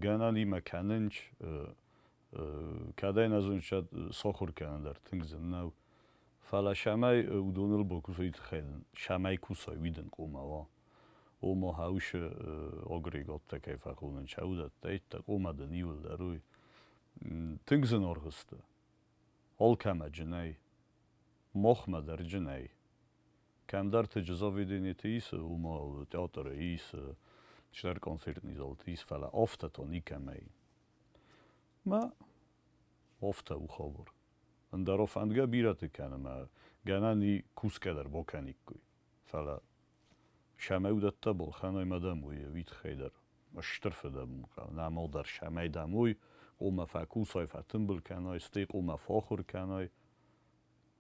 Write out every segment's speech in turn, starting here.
Гӕнӕн имӕ кӕнынч, кӕдӕй нӕ зоныс, сахуыр кӕнын дӕр тынг зын нӕу. Фӕлӕ сӕмӕй уыдоныл бакусой тыххӕй дын, сӕмӕй кусай, уый дын хъуамӕ уа. Ома хаусы агрегаттӕ кӕй фӕхонынц, уыдӕттӕ, иттӕг хъуамӕ дын иуылдӕр уый. Тынг зынаргъ сты. Алкӕмӕ джынӕй. Махмӕ дӕр джынӕй. Кӕмдӕрты заведениты ис, уымӕ театры ис, чидӕр концертный залты ис, фӕлӕ афтӕ та никӕмӕй. Мӕ афтӕ у хабар. Ӕндӕр фӕндгӕ бирӕты кӕны мӕ гӕнӕн и кусгӕ дӕр бакӕниккой. Фӕлӕ сӕмӕ уыдӕттӕ балхӕной мӕ дам уый, уый тыххӕй дӕр стыр фыдӕбон хъӕуы. Нӕма дӕр сӕмӕй дам уый, хъуамӕ фӕкусай, фӕтымбыл кӕнай, стӕй хъуамӕ фӕахуыр кӕнай.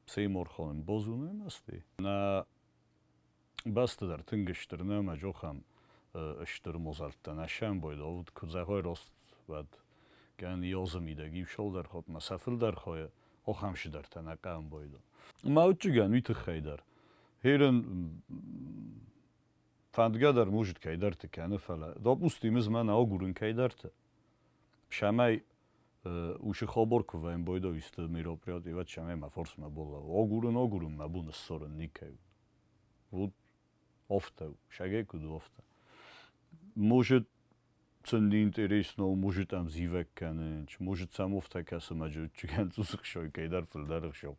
Сеймур хонын бозуны мӕсти. Нӕ бӕстӕ дӕр тынг стыр нӕ ӕмӕ джохӕм стыр модзӕлттӕ нӕ сӕмбойдӕ уыд, куыд зӕгъой рост, уӕд гӕн ёзы мидӕг иу шолдӕр хотмӕ сӕ фылдӕр хойы охӕм сидӕртӕ нӕ къӕмбойдӕ. Ма уыдчыгӕн уый тыххӕй дӕр. Херын фӕндгӕ дӕр мужит кӕйдӕрты кӕны, фӕлӕ допустим, ыз мӕн агурын кӕйдӕрты. Сӕмӕй уыцы хабар куы вӕмбойдӕ исты мероприятие, уӕд сӕмӕй мӕ форсмӕ бола. Агурын, агурын, мӕ бон ссарын никӕй уыд. Вот афтӕ у, сагӕй куыд у, афтӕ. Может, сын неинтересно у, может, ӕм зивӕг кӕнынц, может, сӕм афтӕ кӕсы, мӕ джытджыгӕн цъус ӕхсой кӕйдӕр фылдӕр ӕхсой.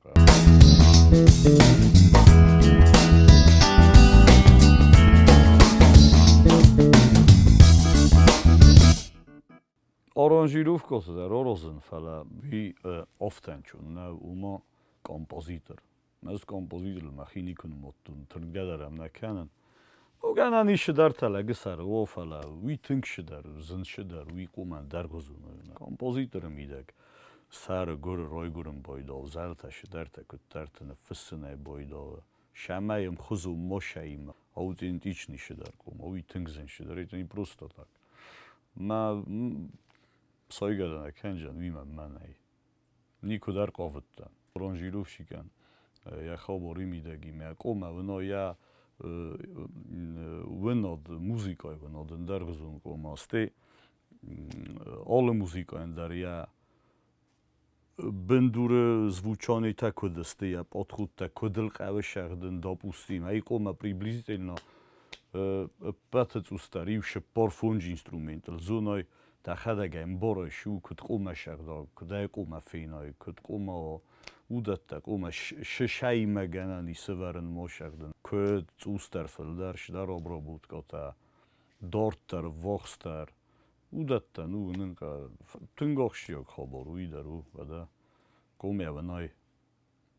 Аранжировкӕты дӕр аразын, фӕлӕ уый афтӕнчон нӕу, уымӕ композитор. Ӕз композиторыл мӕхи никуы нымадтон, тырнгӕ дӕр ӕм нӕ кӕнын. Ну, гӕнӕн ис цыдӕртӕ лӕгы сӕры, о, фӕлӕ уый тынг цыдӕр, зын цыдӕр, уый хъуамӕ ӕндӕргъуызон уа. Композиторы мидӕг сӕры гуыры райгуырын байдал, зӕлтӕ цыдӕртӕ куыддӕрты ныффыссынӕй байдалы, сӕмӕй ӕмхуызон мощӕимӕ аутентичный цыдӕр хъуамӕ, уый тынг зын цыдӕр, это не просто так. Мӕ сайгӕ дӕ нӕ кӕндзӕн, уый мӕм мӕнӕй. Никуыдӕр хъавыдтӕн. Ранжировщикӕн йӕ хабары мидӕги мӕ къомӕ уына йӕ уынад, музыкайы уынад ӕндӕргъуызон къома, стӕй алы музыкайӕн дӕр йӕ бындуры звучанитӕ куыд сты, йӕ подходтӕ куыд ыл хъӕуы сӕгъдын, допустим, ӕй къомӕ приблизительно ӕппӕты цъусдӕр иу цыппор-фондз инструментыл зоной, дӕхӕдӕг ӕмбарыс, у куыд къомӕ сӕгъдаг, куыд ӕй къомӕ фенай, куыд къомӕ уыдӕттӕ къомӕ сысӕимӕ гӕнӕн и сывӕрын мо сӕгъдын. Куыд цъусдӕр фылдӕр сдӕр обработкӕтӕ, дарддӕр, ввахсдӕр, Уыдӕттӕ ну нын тынг ахсджиаг хабар уый дӕр у, уӕдӕ комӕвӕнӕй.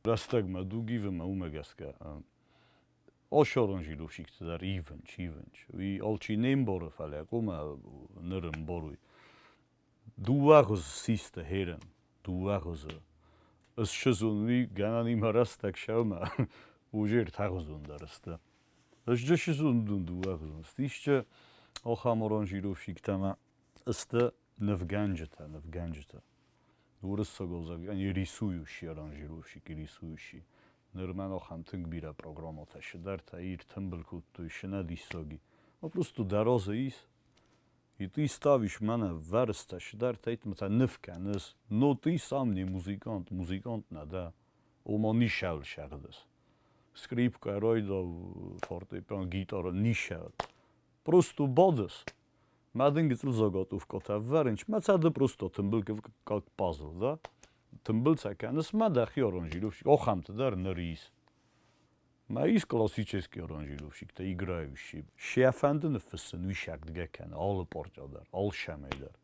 Рӕстӕгмӕ дуг ивы мӕ уымӕ гӕсгӕ аранжировщикты дӕр ивынц, ивынц. Уый алчи не мбары, фӕлӕ комӕ ныр ӕмбаруй. Дыууӕгъуыз систы херын, дыууӕгъуызы. Ссызон уый гӕнӕн имӕ рӕстӕг сӕумӕ уже ӕртӕгъуызон дӕр сты. Ӕз дын дыууӕгъуызон сты. Исчи ахӕм аранжировщиктӕ сты нывгӕнджытӕ, нывгӕнджытӕ. Уырыссагау зӕгъгӕ, они рисующие аранжировщики, рисующие. Ныр мӕн ахӕм тынг бирӕ программӕтӕ цыдӕртӕ ир тымбыл кодтой, цы нӕ диссаги. Ну просто дӕ разы ис, и ты ставишь мӕнӕ вӕрстӕ, цыдӕртӕ, итмӕ ныв кӕныс, но ты сам не музыкант, музыкант нӕ дӕ. Ома ничӕуыл сӕгъдыс. Скрипкӕ райдау, фортепиано, гитара ничӕуыл. Просто бадыс. Мӕ дын гыццыл заготовкӕтӕ ӕвӕрынч, мӕ цӕ ды просто тымбыл как пазл, да? Тымбыл цӕ кӕныс, мӕ дӕхи аранжировщик, ахӕмты дӕр ныр ис. Мӕ ис классический аранжировщиктӕ, играющие. Сӕ фӕнды ныффыссын, уый сӕгдгӕ кӕны алы партия дӕр, алцӕмӕй дӕр.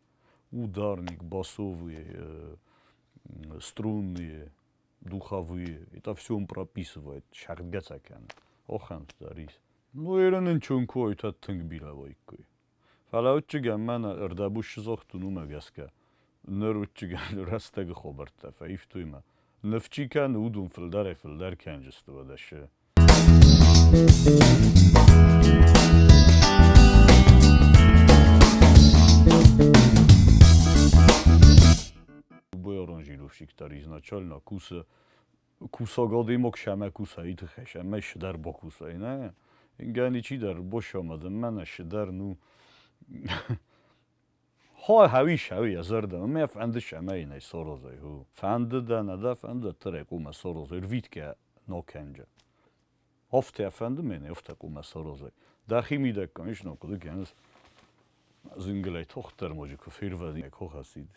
Ударник, басовые, струнные, духовые. Это все он прописывает, сӕгъдгӕ сӕ кӕны. Охӕнт дӕр ис. Ну, ерын чункойтӕ тынг бирӕ вӕйккой. Фӕлӕ уыдчыгӕн мӕнӕ ӕрдӕбусы загътон уымӕ гӕсгӕ. Ныр уыдчыгӕн рӕстӕгы хабӕрттӕ фӕивтой мӕ. Ныв чи кӕны, уыдон фылдӕрӕй-фылдӕр кӕнджысты уӕдӕ шы. Любой аранжировщик дӕр изначально кусы кусӕг адӕймаг сӕмӕ кусайы тыххӕй, сӕмӕ сыдӕр бакусай, нӕ? Ингӕни чидӕр босамадын, мӕнӕ сыдӕр, ну, Хай хави зӕрдӕ, мӕ фӕнды шамӕй нӕ сорозой ху. Фӕнды дӕ нӕ дӕ фӕнды тырӕ къумӕ сорозой, рвитгӕ нокӕнджы. Офтӕ фӕнды мӕ офтӕ къумӕ сорозой. Дӕхи мидӕг конечно хъуыды кӕныс, зынгылӕй тохтдӕр моджы куы фервӕзин, кохӕцид.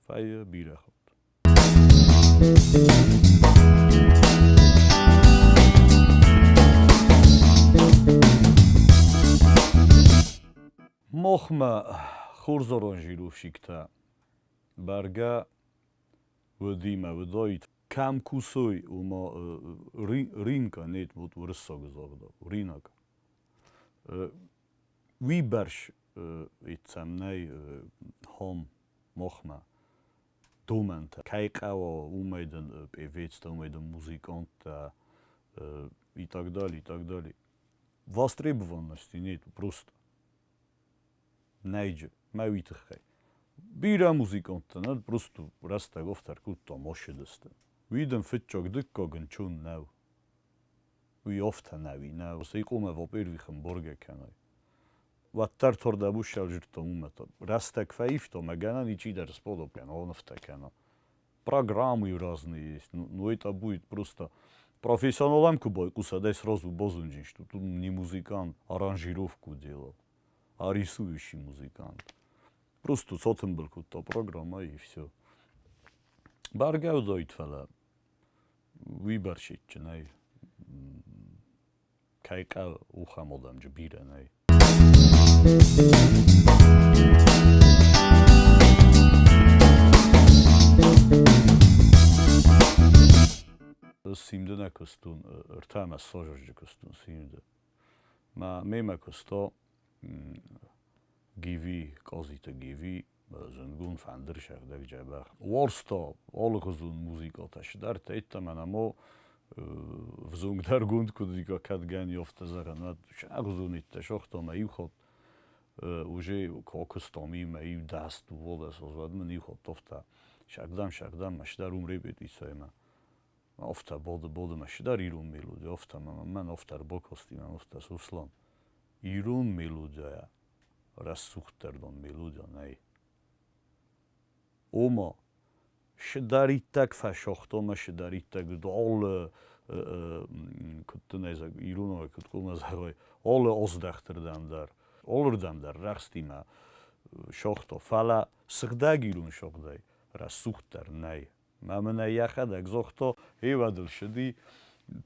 Фӕйы бирӕ хатт. Мохмӕ хорз оранжировщиктӕ бӕргӕ уыди мӕ уыдаид. Кӕм кусой, уымӕ рынка нет, вот уырыссаг загъдау, рынок. Уыйбӕрц ицӕм нӕй хом мохмӕ домӕнтӕ. Кӕй хъӕуа, уымӕй дын певецтӕ, уымӕй дын музыканттӕ и так далее, и так далее. Востребованности нет просто. Нӕйджы, мӕ уый тыххӕй. Бирӕ музыканттӕ нӕ просто рӕстӕг офтӕр кодтам ощыдысты. Уый дын фыццаг, дыккаг ӕнцон нӕу. Уый офтӕ нӕуи нӕу. Сӕ къумӕ во-первых ӕмбаргӕ кӕной. Уӕддӕр тордӕбуссӕл зудтон уымӕ. Рӕстӕг фӕивтон, мӕ гӕнӕн ичидӕр сподоб кӕна, оныфтӕ кӕна. Программы разные есть, ну это будет просто профессионалам куы байхъуса, дай сразу базонджын, что тут не музыкант аранжировку делал, а рисующий музыкант. Просто цотымбыл кодта программа и все. Бӕргӕ уыдаид, фӕлӕ уый бӕрсетджы нӕй. Кӕй ухӕм одӕмджы бирӕ нӕй. Симды нӕ куыстон, ӕртӕ ӕмӕ ссӕдз куыстон симды. Мӕ мемӕ куыста Гиви, Къозиты Гиви, зындгонд фӕндырсӕгъдӕг дзӕбӕх. Уарзта алыхуызон музыкӕтӕ, цыдӕртӕ йеддӕмӕ нӕма взонгдӕргонд куыд кӕд гӕн афтӕ зӕгъӕн, уӕд сӕгъуызон йедтӕ сагъта мӕ иу хатт уже куыстам имӕ иу 10-12 аз, уӕд мын иу хатт афтӕ сӕгъдӕм-сӕгъдӕм мӕ цыдӕр уым репетицӕймӕ. Афтӕ боды боды мӕ цыдӕр ирон мелоди, афтӕ мӕн афтӕ ӕрбакасти, мӕн афтӕ Сослан. Ирон мелодийӕ рӕсугъддӕр дон мелодия нӕй. Ома, сыдӕриддӕг фӕсагъта мӕ сыдӕриддӕг алы куыд дын ӕй иронау куыд хъуамӕ зӕгъай, алы аздӕхтырдӕм дӕр, алырдӕм дӕр рӕхстимӕ сагъта, фӕлӕ сыгъдӕг ирон сагъдӕй рӕсугъддӕр нӕй. Мӕ мын ӕй йӕхӕдӕг загъта, гъеуӕд ыл ссыди,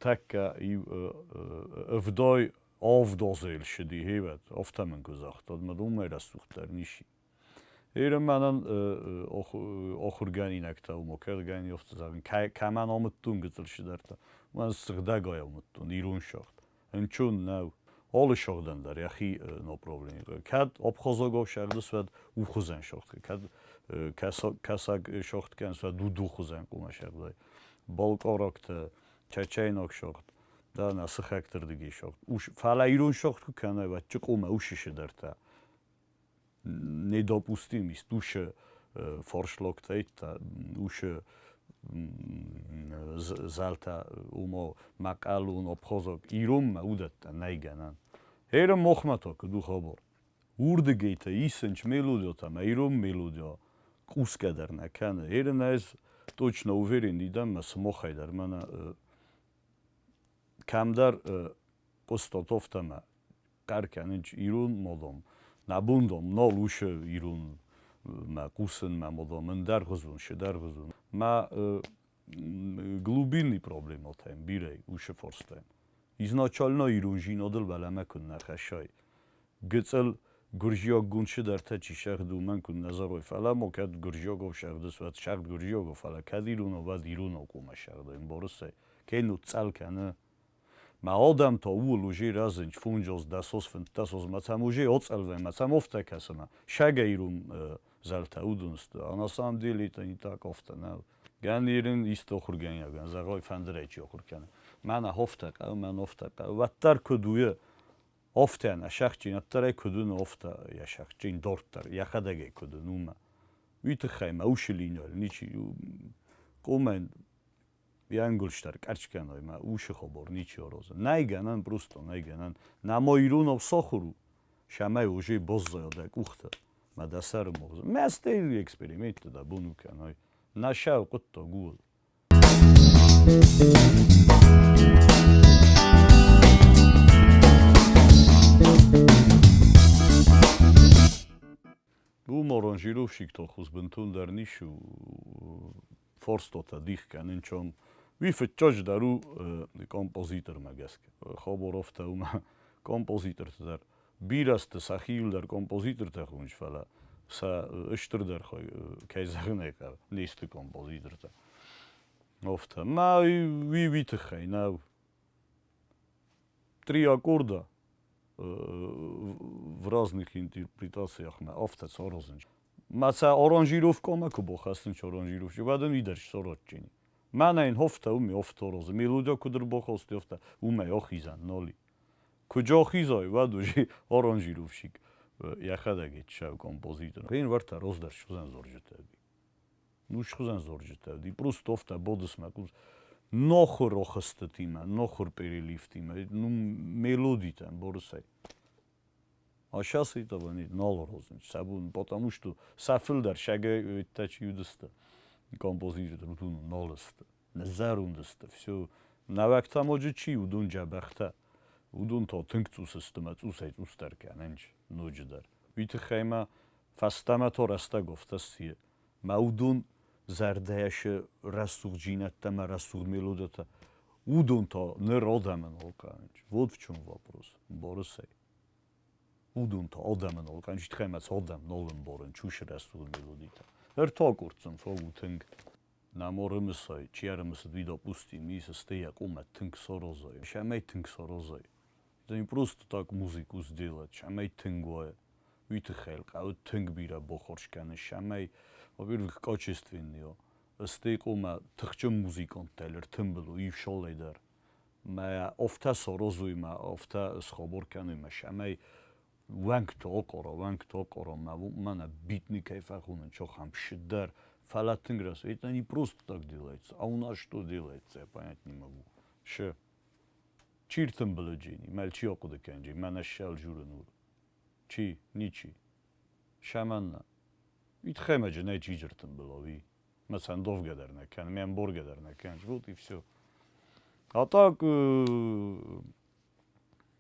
тӕккӕ иу ӕвдай авдазы ссыди, гъеуӕд, афтӕ мын куы загъта, мӕ уымӕй рӕсугъддӕр ничи. Гъер мӕнӕн ахуыргӕнинӕгтӕ уымӕ кӕдгӕни афтӕ зӕгъын, кӕмӕн амыдтон гыццыл цыдӕртӕ, уымӕн сыгъдӕгӕй амыдтон ирон сагъд. Ӕнцон нӕу. Алы сагъдӕн дӕр йӕхи направлени. Кӕд абхазагау сӕрдыс, уӕд ухуызӕн сагъд. Кӕд кӕсаг сагъд кӕныс, уӕд удухуызӕн хъуамӕ сӕрдай. Балкъарӕгтӕ, чечейнаг сагъд, да, нӕ сыхӕгты рдыгӕй сагъд. Фӕлӕ ирон сагъд куы кӕнай, уӕд чыкъомӕ усысы дӕртӕ. Недопустимость ушы форшлогтӕ, ушы зӕлтӕ умо мӕхъӕлон, абхазаг, иронмӕ уыдӕттӕ нӕй гӕнӕн. Херы мохмӕ та куыд у хабар? Уырдыгӕй та исынч мелодиатӕ ӕмӕ ирон мелодиа хъусгӕ дӕр нӕ кӕны. Херын ӕз точно уверен дӕн, мӕ сымахӕй дӕр мӕнӕ кӕмдӕр хъуыстатовтӕмӕ хъӕр кӕнынч ирон модом. Нӕ бундом нал усы ирон мӕ хъусын мӕ модом ӕндӕргъуызон, сыдӕргъуызон. Мӕ глубинный проблематӕм бирӕ усы фарстӕм. Изначально ирон зинадыл уӕлӕмӕ куыннӕ хӕссай. Гыццыл гуырдзиаггонд цыдӕртӕ чи сӕгъды, уымӕн куыннӕ зӕгъой, фӕлӕ ма кӕд гуырдзиагау сӕгъдыс, уӕд сӕгъд гуырдзиагау, фӕлӕ кӕд иронау, уӕд иронау хъуамӕ сӕгъдай, ӕмбарыс ӕй? Кӕннод цъӕл кӕны. Мӕ адӕм та ууыл уже рӕзынч фунджоз, дӕсоз, фынддӕсоз, мӕ цӕм уже оцъӕлвӕй, мӕ цӕм офтӕ кӕсы, мӕ сӕгӕ ирон зӕлтӕ уыдон сты. А на самом деле это не так офтӕ нӕу. Гӕн ирын исты ахуыргӕнинагӕн зӕгъой, фӕндырӕй чи ахуыр кӕны. Мӕнӕ хофтӕ хъӕуы, мӕн офтӕ хъӕуы. Уӕддӕр куыд у, офтӕ нӕ сӕхджын, ӕддӕрӕй куыд уыны офтӕ йӕ сӕхджын дарддӕр, йӕхӕдӕг ӕй куыд уыны, уымӕ. Уый тыххӕй мӕ усы линийыл ничи къомӕн йӕ ӕнгуылдзтӕ ӕркъӕрцц кӕной, мӕ усы хабар ничи аразы. Нӕй гӕнӕн, просто нӕй гӕнӕн. Нӕма иронау сахуыр у, сӕмӕй уже баззайа дӕ къухты. Мӕ дӕ сӕры магъз. Мӕ стӕй эксперименттӕ дӕ бон у кӕной. Нӕ сӕ хъуыддаг ууыл. Уым оранжировщик тохуз бынтондӕр ницы у, форстотӕ дих кӕнын чем. Уый фыццаджыдӕр у композитормӕ гӕсгӕ. Хабаровтӕ уымӕ композиторты дӕр бирӕ сты, сӕхиуыл дӕр композитортӕ хонынц, фӕлӕ сӕ стырдӕр хай, кӕй зӕгъын ӕй хъӕуы, не сты композитортӕ. Афтӕ. Мӕ уый уый тыххӕй нӕу. Три аккорда в разных интерпретациях мӕ афтӕ саразын. Мӕ сӕ аранжировкӕмӕ куы бахӕссынц аранжировщик, уӕд ын уый дӕр саразджын. Мӕнӕ йын афтӕ у, ме афтӕ аразы. Мелодия куыд ӕрбахасти, афтӕ уымӕй ахизӕн нал и. Куы ахизай, уӕд уже аранжировщик йӕхӕдӕг ӕдсӕв композитор. Гъен уӕртӕ раздӕр суыдзӕн зарджытӕ. Ну, схуызӕн дзорджытӕ уыди. Просто афтӕ бодысмӕ куыд нохуыр охыстытимӕ, нохуыр переливтимӕ, ну, мелодитӕ борысӕй. А сейчас этого нет, нал розынч. Потому что сӕ фылдӕр сӕгӕйттӕ чи уыдысты, композитор уыдон нал сты. Ныззӕронд сты, все. Нӕуӕг та ноджы чи, уыдон дзӕбӕхтӕ. Уыдон та тынг цъус сты мӕ цъусӕй цъусдӕр кӕнынч ноджыдӕр. Уый тыххӕй ма фӕстӕмӕ то рӕстӕг афтӕ сси. Мӕ уыдон зӕрдӕйӕ шы рӕсугъддзинӕдтӕ мӕ рӕсугъд мелодитӕ, уыдон та ныр адӕмӕн алкъарынц. Вот в чем вопрос, Борысӕй. Уыдон та адӕмӕн алкъарынц, тыххӕй мӕ адӕм нал ӕмбарынц уыцы рӕсугъд мелодитӕ. Ӕртӕ къордцын фаг у тынг. Нӕм ӕрымысай, чи ӕрымысыд, уый, допустим, ис сты йӕ къумӕ тынг саразай, цӕмӕй тынг саразай. Это не просто так музыку сделать, цӕмӕй тынг уа. Уый тыххӕй хъӕуы тынг бирӕ баххуыс кӕнын, цӕмӕй, во-первых, качественный уа. Стӕй къумӕ тыхджын музыканттӕ ӕртымбыл у иу шолӕй дӕр. Мӕ афтӕ саразой, мӕ афтӕ схабар кӕной, мӕ цӕмӕй уӕнгты акъора, уӕнгты акъора, мӕ мӕнӕ битникӕй фӕхонын чохӕм дӕр, фӕлӕ тынг рӕсугъд. Это не просто так делается, а у нас что делается, я понять не могу. Шы. Чи ртымбылы джини, мӕл чи ахъуыды кӕнджи, мӕнӕ ссӕл журын у. Чи? Ничи. Шаманна. Уый тыххӕй мӕ джынӕй чи ртымбыла, уый. Мӕ сӕндовгӕ дӕр нӕ кӕны, мӕ ӕмборгӕ дӕр нӕ кӕны. Вот и все. А так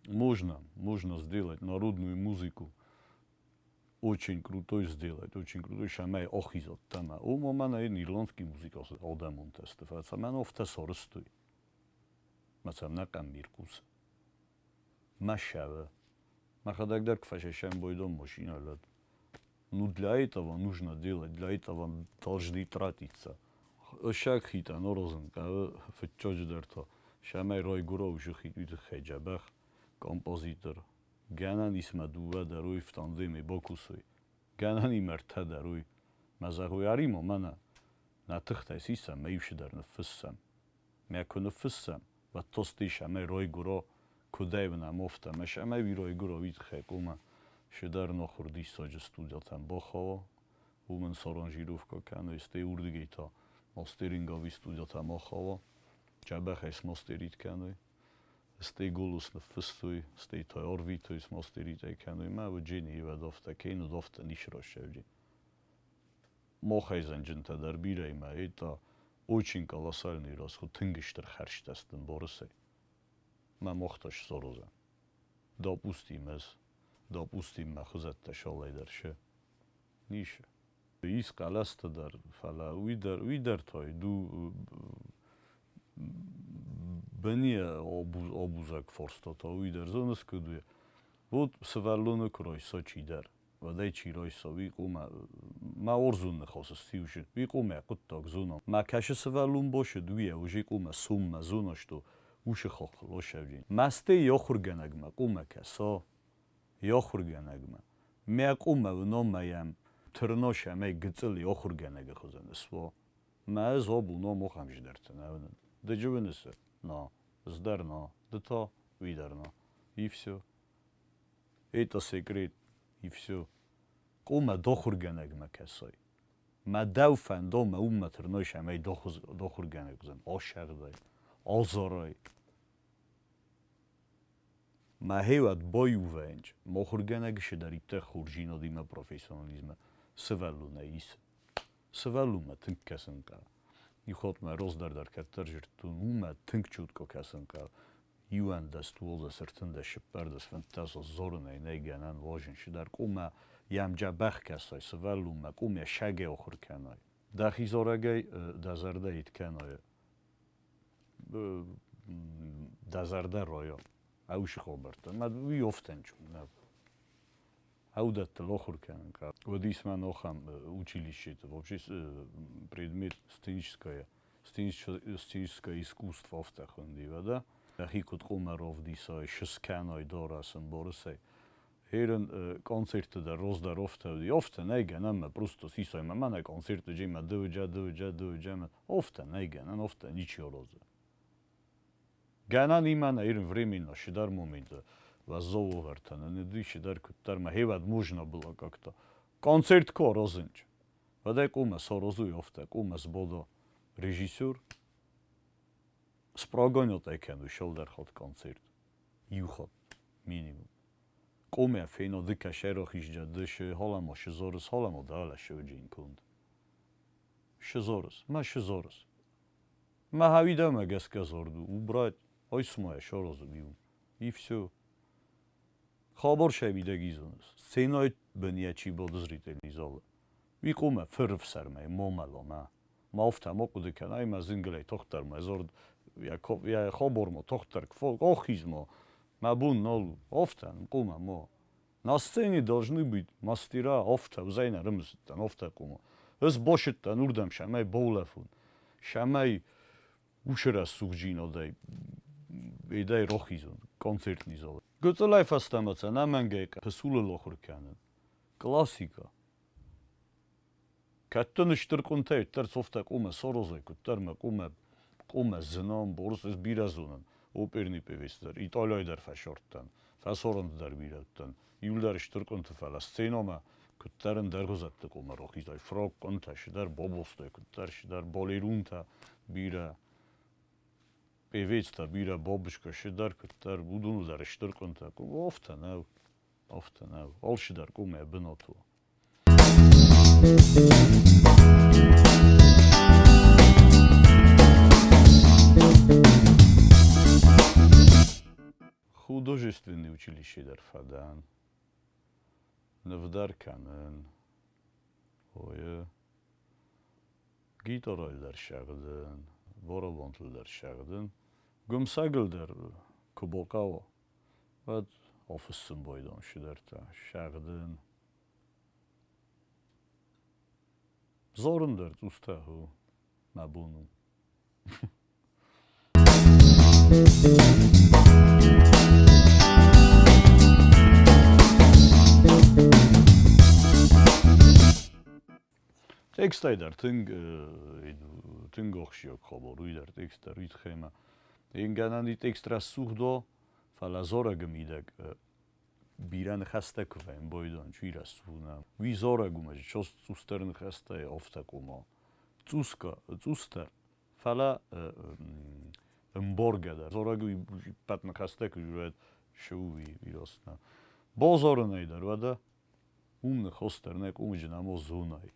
можно, можно сделать народную музыку очень крутой сделать, очень крутой, шамай охизоттама. Ума мана ирландский музыка адӕмон тесты, фӕлӕ офтӕ сарызтой. Мӕ нӕ къӕмбиркус. Мӕ Мӕхӕдӕг дӕр куы фӕсӕсӕм бойдон машинӕ лӕд. Ну, для этого нужно делать, для этого должны тратиться. Ӕссаг хитӕ норозын хъӕуы фыццаджыдӕр та, цӕмӕй райгуыра уыцы хид, уый тыххӕй дзӕбӕх композитор. Гӕнӕн ис мӕ дыууӕ дӕр уый в тандеме бакусой. Гӕнӕн и мӕ ртӕ дӕр уый. Мӕ зӕгъой, ӕри-ма мӕнӕ, нӕ тыхтӕй сисӕм, мӕ иу цыдӕр ныффыссӕм. Мӕ куы ныффыссӕм, уӕд тосты ис ӕмӕ райгуыра, куыдӕй уынӕм афтӕ, ӕмӕ сӕмӕй уый райгуыра, уый тыххӕй хъуамӕ цыдӕр нахуыр диссаджы студиятӕм бахауа, уым ын саранжировкӕ кӕной, стӕй уырдыгӕй та мастеринговый студиятӕм ахауа, дзӕбӕхӕй смастерит кӕной, стӕй голос ныффыстой, стӕй та арвитой, смастерит ӕй кӕной, мӕ уыджени ивӕд афтӕ, кӕннод афтӕ ницы ращӕуджи. Махӕй зӕнджынтӕ дӕр бирӕ ӕмӕ это очень колоссальный расход, тынг стыр хӕрзтӕ сты Борысӕй. Мӕ мохтӕ сзорозӕн. Допустим, ӕз, допустим, мӕ хуызӕттӕ шолӕй дӕр шы. Нишы. Ис хъӕлӕстӕ дӕр, фӕлӕ уый дӕр, уый дӕр та ду быны обузаг форста уый дӕр зоныс куыд у. Вот сывӕллоны куы райса чидӕр, уӕдӕй чи райса, уый къумӕ мӕ орзун ныхас стиусы, уый къумӕ хъуыддаг зона. Мӕ кӕсы сывӕллон босыд, уый уже къумӕ суммӕ зона, что усы хохыл осӕвджин. Мӕстӕй ахуыргӕнӕгмӕ къумӕ кӕса, ахуыргӕнӕгмӕ. Мӕ къумӕ уыном мӕйӕм тырнос ӕмӕ гыцъыл ахуыргӕнӕгы хуызӕн сво. Мӕ ӕз обу ном охам ждӕрты нӕ уынын. Ды джы уынысы? Но. Ӕз но. Ды та? Уый дӕр но. И все. Это секрет. И все. Къумӕ дохуыргӕнӕгмӕ кӕсай. Мӕ дӕу фӕндо мӕ уыммӕ тырнойс ӕмӕ дохуыргӕнӕг уыдзӕн. Осӕгъдай. Озорой. Ма хевад боювенч, мохургӕнӕг шедариддӕр хорздзинадимӕ профессионализмӕ сывӕллонӕй исы. Сывӕллонмӕ тынг кӕсын хъӕуы. Иу хатт мӕ раздӕр дӕр кӕддӕр зыдтон, уымӕ тынг чутко кӕсын хъӕуы. 11, 12, 13, 14, 15 дзорынӕй нӕй гӕнӕн важен шидар къумӕ йӕм дзӕбӕх кӕсай сывӕллонмӕ, къумӕ сӕгӕй ахуыр кӕнай. Дӕхи зарӕгӕй дӕ зӕрдӕ ит кӕнай, дӕ зӕрдӕ райа. Ӕусы хабӕрттӕ. Мӕ уый офтӕнч у. Аудӕттыл ахуыр кӕнын хъӕуы. Уыдис мӕ нохӕм училищеты вообще предмет сценическое искусство афтӕ хуынди, да? Дӕхи куыд къумӕ равдисай, сыскӕнай дарӕсын борысӕй. Херын концерты дӕр раздӕр афтӕ уыди. Афтӕ нӕй гӕнӕн мӕ просто сисай мӕ мӕнӕ концерты джемӕ дыуджа, дыуджа, дыуджа мӕ. Афтӕ нӕй гӕнӕн, афтӕ ничи аразы. Гӕнӕн имӕ нӕ ирын временно шидар моменты уӕззау уавӕртӕ нын уыди шидар куыддӕр мӕ хевӕд можно было как-то. Концерт ку аразынч. Уӕдӕй къумӕ саразуй афтӕ, къумӕ сбода режиссер спрогонят ӕй кӕнуй шалдӕр хатт концерт. Иу хатт минимум. Къумӕ фено дыка шерохизджа дышы халамо шизорыс халамо дала шоджин конд. Шизорыс, ма шизорыс. Ма хавидамӕ гӕсгӕ дзорду убрать, ой цума саразун иу. И всё. Хабар сӕ мидӕги зоныс. Сценӕй бын йӕ чи бады зрительный залы. Уый къумӕ фырыфсӕрмӕй момӕломӕ. Ма афтӕ ма хъуыды кӕн, ай мӕ зынгылӕй тагъддӕр мӕ дзырд йӕ хабармӕ тагъддӕр охизма. Мӕ бон нал у. Афтӕ къумӕ ма. На сцене должны быть мастера, афтӕ уыдзӕн ӕрымысыдтӕн, афтӕ къума. Ӕз бацыдтӕн уырдӕм, цӕмӕй баулӕфон, цӕмӕй уыцы рӕсугъддзинадӕй едӕй рахизон концертный залы. Гыццылӕй фӕстӕмӕ сӕ ӕнӕмӕнгӕй пысулыл ахуыр кӕнын. Классикӕ. Кӕд дын стыр къуынтӕ уӕддӕр цофтӕ къумӕ саразай, куыддӕр мӕ къумӕ къумӕ зынон, борс ӕз бирӕ зонын. Оперный певец дӕр, Италияйы дӕр фӕсардтӕн, фӕсарӕнты дӕр бирӕ уыдтӕн. Иуылдӕр стыр къуынты, фӕлӕ сценӕмӕ куыддӕр ӕндӕргъуызӕтты къумӕ рахизай, фрак къуынтӕ, сидӕр бабостӕ, куыддӕр сидӕр балерунтӕ бирӕ, певецтӕ бирӕ, бабушкӕ сидӕр, куыддӕр, уыдоныл дӕр стыр къуынтӕ. Афтӕ нӕу, афтӕ нӕу. Алчидӕр къумӕ бынат у. Художественный училище дӕр фӕдӕн. Ныв дӕр кӕнын. Ой, гитарайыл дӕр сӕгъдын, барабантыл дӕр сӕгъдын. Гуымсӕгыл дӕр куы бахъӕуа, уӕд афыссын байдам чидӕртӕ, сӕгъдын. Зарын дӕр цъустӕ у, мӕ бон у. Текстӕй дӕр тынг тынг ахсджиаг хабар, уый дӕр текст дӕр уый тыххӕй ӕмӕ гӕнӕн и текст рӕсугъд уа, фӕлӕ зарӕгы мидӕг бирӕ ныхӕстӕ куы вӕййы, бойдон чи рӕсугъд нӕ. Уый зарӕг у мӕ чос цъусдӕр ныхӕстӕй афтӕ къума. Цъуска, цъусдӕр, фӕлӕ ӕмбаргӕ дӕр. Зарӕг уый ӕппӕт ныхӕстӕ куы уӕд шы у уый раст нӕ. Базарынӕй дӕр уӕдӕ уым ныхас дӕр нӕ къуымыджы нӕма зонай.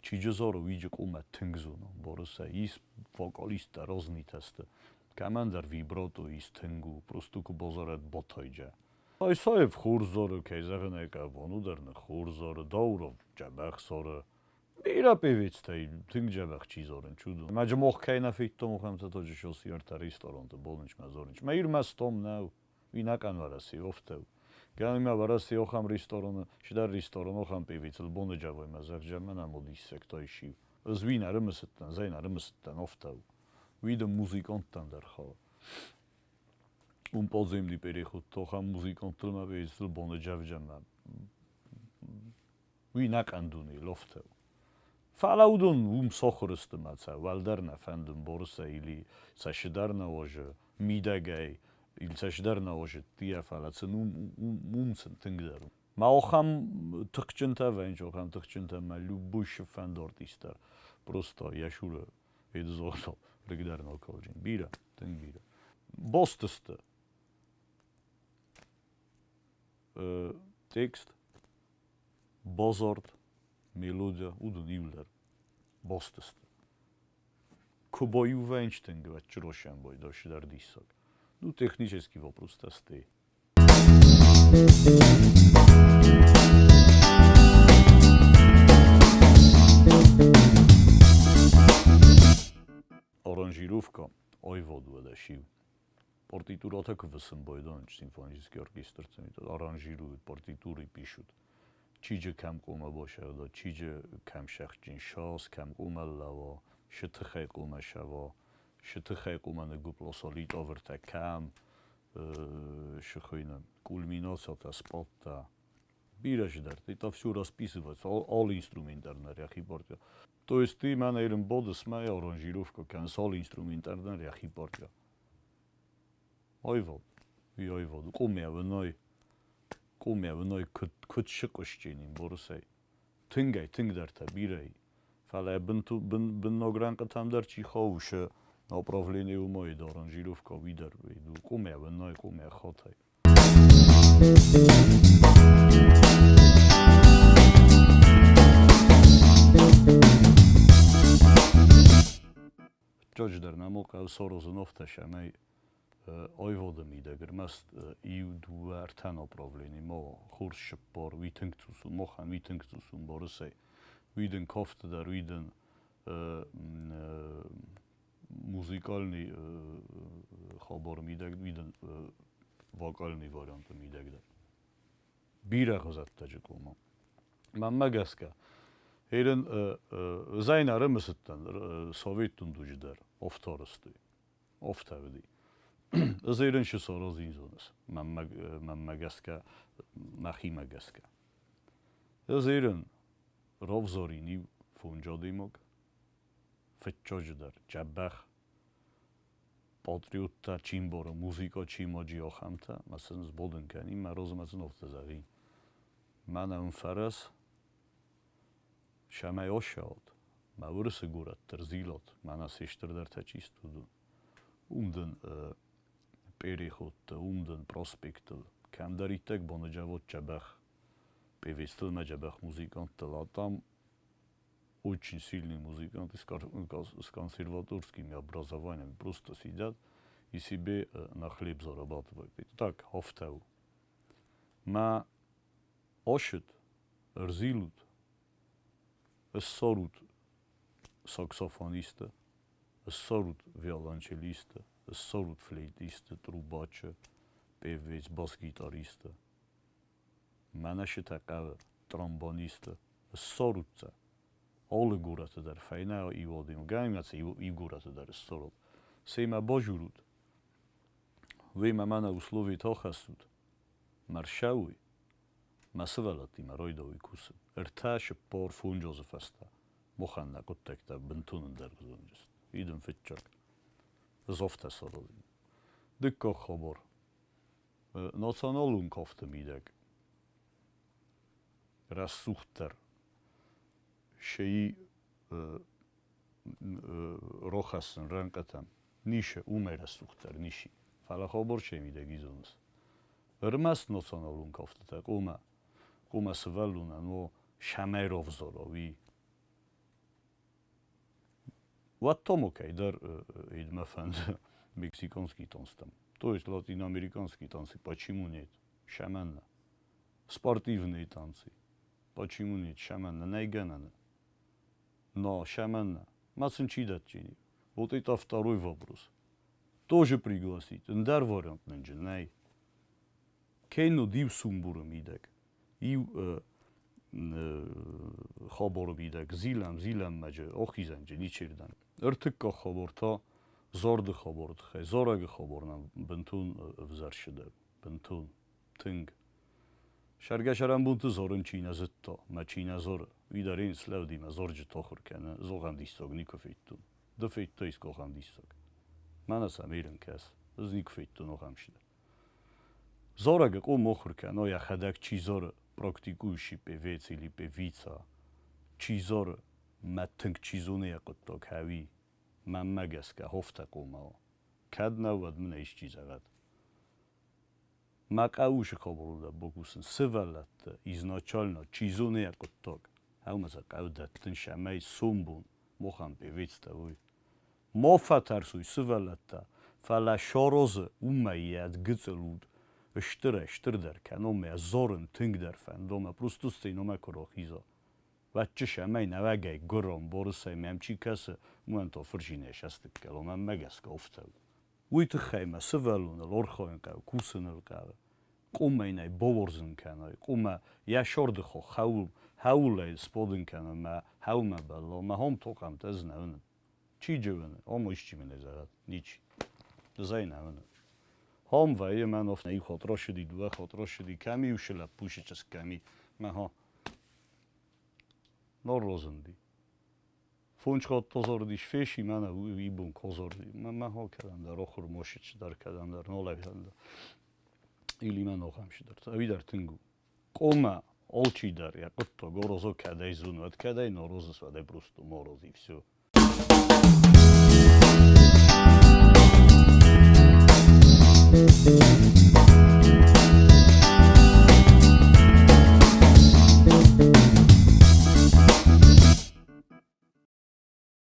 Чи джы зары, уый джы къумӕ тынг зоны. Борысӕй ис вокалисттӕ разнитӕ сты. Кӕмӕндӕр вибрато ис тынг у, просто куы базарӕд батайджа. Айсаев хорз зары, кӕй зӕгъын ӕй хъӕуы, Вану дӕр ныххорз зары, Дауров дзӕбӕх зары. Бирӕ певецтӕй тынг дзӕбӕх чи зарын, чудо. Мӕ джымох кӕй нӕ федтон, ахӕмтӕ та джы ӕртӕ ресторанты бонычмӕ зорынч. Мӕ ирмӕстом нӕу. Уый нӕхъӕн Уӕрӕсе офтӕ у. Гӕнӕн Уӕрӕсе охӕм рестораны, чидӕр ресторан охӕм певицыл боныджавоймӕ зӕгъгӕ, мӕнӕ модиссӕгтӕ исиу. Ӕз уый нӕ рымысыдтӕн, зӕй нӕ рымысыдтӕн, офтӕ у. Уый дын музыканттӕн дӕр хауы. Уым подземный переход охӕм музыканттыл мӕ певицыл боныджавджӕмӕ. Уый нӕхъӕн дунейыл офтӕ у. Фӕлӕ уыдон уым сохуыр сты мӕ сӕ уӕлдӕр нӕ фӕндын Борысӕй или сӕ сыдӕр нӕ озы мидӕгӕй, или сӕ сыдӕр нӕ озы ддийӕ, фӕлӕ сын уым, уым сын тынгдӕр у. Ма охӕм тыхджынтӕ вӕййынц, охӕм тыхджынтӕ мӕ любой фӕнды артист дӕр просто йӕ сюры эдзото рыгдӕр нокалджын. Бирӕ, тынг бирӕ. Босты сты. Текст, базард, мелодия, уыдон иуылдӕр баст сты. Куы баиу вӕййынц тынг, уӕд чыросӕн бой дӕр диссаг. Ну, технический вопрос та сты. Аранжировка аивад уӕдӕ сиу. Партитуратӕ куы фыссын байдайынц симфонический оркестрты, аранжируют, партитуры пишут. Чиджы кӕм къумӕ басӕгъда, чиджы кӕм сӕхджын сас, кӕм къумӕ лӕва, шы тыхӕй къумӕ сӕва, шы тыхӕй къумӕ ныггуыпп литовыртӕ кӕм, шы хуыйны, кульминациятӕ, спадтӕ. Бирӕ чидӕртӕ. Это все расписывается, алы инструмент дӕр нӕ рӕхи партия. То есть ты мӕнӕ ирын бодыс мӕ аранжировка кӕныс алы инструмент дӕр нӕ рӕхи партия. Аивад. Уый аивад. Къумӕвынӕй, къумӕвынӕй куыд, куыд сыкъуысджын Борысӕй. Тынгӕй тынгдӕр та бирӕ и. Фӕлӕ бынту, бын, бынног рӕнхъытӕм дӕр чи хауы, сӕ направление уымӕй дӕр аранжировка уый дӕр къумӕвынӕй, къумӕ хатӕй. Фыццаджыдӕр нӕм у хъӕуы Сорозыновтӕ сӕмӕй аивады мидӕг ӕрмӕст иу, дыууӕ, ӕртӕ направлени ма уа. Хорз сыппар, уый тынг цъус у, махӕн уый тынг цъус у, ӕмбарыс ӕй. Уый дын кафты дӕр, уый дын музыкальный хабары мидӕг, уый дын вокальный варианты мидӕг дӕр. Бирӕ хуызӕттӕджы кома. Мӕнмӕ гӕсгӕ, Ерын зӕй нӕ ӕрымысыдтӕн советон дуджы дӕр офторысты. Офтӕ уыди. Ӕз ерын шы сорозин зоныс, мӕнмӕ гӕсгӕ, мӕхимӕ гӕсгӕ. Ӕз ерын равзарин иу фондз адӕймаг, фыццаджыдӕр дзӕбӕх патриоттӕ чи мбары, музыкӕ чи маджи, ахӕмтӕ, мӕ сын сбадын кӕнин, мӕ размӕ сын афтӕ зӕгъин. Мӕнӕ уын фӕрӕз, цӕмӕй ассӕуат, мӕ уырысы горӕтты рзилат, мӕнӕ се стырдӕртӕ чи сты, уыдон. Уым дын переходтӕ, уым дын проспекттыл, кӕмдӕриддӕр боныджавод дзӕбӕх певецтыл ӕмӕ дзӕбӕх музыканттыл, а там очень сильные музыканты с консерваторскими образованиями просто сидят и себе на хлеб зарабатывают. Так, афтӕ у. Мӕ ащыт, ӕрзилут, ссарут саксофонисты, ссарут виолончелисты, ссарут флейтисты, трубачы, певец, бас-гитаристы. Мӕнӕ сытӕ хъӕуы тромбонисты, ссарут сӕ. Алы горӕты дӕр фӕйнӕ иу адӕймаг, ӕмӕ сӕ иу горӕты дӕр ссарут. Семӕ базурут. Уемӕ мӕнӕ условитӕ ахӕссут. Мӕ рсӕуй, мӕ сывӕллӕттимӕ райдайуй кусын. Ӕртӕ, цыппар, фондз азы фӕстӕ махӕн нӕ хъуыддӕгтӕ бынтон ӕндӕргъуызон сты. Уый дын фыццаг. Ӕз афтӕ саразин. Дыккаг хабар. Националон кафты мидӕг рӕсугъддӕр сӕ рохӕссын рӕнхъытӕм нишы, уымӕй рӕсугъддӕр ничи. Фӕлӕ хабар сӕ мидӕг изонынц. Ӕрмӕст националон кӕфтытӕ къумӕ, къумӕ сывӕллонӕн о сӕмӕй равзара, уый. Уӕд Томокӕй дӕр идмӕ фӕнды мексиканский танцтӕм. То есть латиноамериканские танцы почему нет? Шаманна. Спортивные танцы. Почему нет? Шаманна. Нӕй гӕнӕн. Но шаманна. Ма сын чи дӕтджини? Вот это второй вопрос. Тоже пригласить. Ӕндӕр вариант нынджы нӕй. Кӕннод иу сумбуры мидӕг, иу хабары мидӕг зилӕм, зилӕммӕджы, ахизӕнджы ничердӕм. Ӕртыккаг хабар та зарды хабары тыххӕй. Зарӕгы хабар нӕм бынтон ӕвзӕрсыдӕр, бынтон тынг. Сӕргӕ-сӕрӕнбонты зарын чи нӕ зыдта, мӕ чи нӕ зары, уый дӕр ын слӕудимӕ зарджыты ахуыр кӕны, зӕгъӕн диссаг никуы федтон. Ды федтай искахӕм диссаг? Мӕнӕ сӕм Ирын кӕс, ӕз никуы федтон ахӕм чидӕр. Зарӕгы къом мыхуыр кӕна, йӕхӕдӕг чи зары, практикующий певец или певица, чи зары, мӕ тынг чи зоны йӕ хъуыддаг, ӕви, мӕнмӕ гӕсгӕ, афтӕ хъуамӕ уа. Кӕд нӕ, уӕд мын ӕй исчи зӕгъӕд. Мӕ хъӕусы хабарыл бакусын сывӕллӕтты изначально чи зоны йӕ хъуыддаг. Ӕмӕ сӕ хъӕуы дӕттын сӕмӕй сомбон махӕн певецтӕ уой. Ма фӕтӕрсой сывӕллӕттӕ, фӕлӕ саразы уымӕй йӕ гыццыл уд стырӕй-стырдӕр кӕна мӕ зарын тынгдӕр фӕнда мӕ просто сценӕмӕ куы рахиза. Вӕдчы сӕмӕй нӕуӕгӕй гуырон Борысӕй мӕм чи кӕсы, уымӕн та фырзинӕй сӕстыг кӕлон, мӕнмӕ гӕсгӕ афтӕ у. Уый тыххӕй мӕ сывӕллоныл архайын хъӕуы, кусыныл хъӕуы. Къуымӕй нӕй бауарзын кӕной, къуымӕ йӕ сӕрдыхо хӕулӕй сбадын кӕной мӕ хӕумӕ бӕллон, мӕ хом тохъамтӕ ӕз нӕ уынын. Чи джы уыны? Ом исчи мын ӕй зӕгъӕд? Ничи. Ӕз ӕй нӕ уынын. Хом вӕййы мӕн оф иу хатт ращыди, дыууӕ хатт ращыди, кӕми усы лӕппу чызг кӕми, мӕ ха. Нор розынди. Фондз хатт позордис феси, мӕнӕ ибон козорди. Мӕ хо кӕдӕмдӕр охур мошич дӕр кӕдӕмдӕр нолӕгӕндӕр. Или мӕ нохӕмшидӕр. Ӕви дӕр тынг у. Къома алчидӕр йӕ хъуыддаг орозо кӕдӕй зоны, уӕд кӕдӕй норозыс, уӕдӕй просто мороз и все.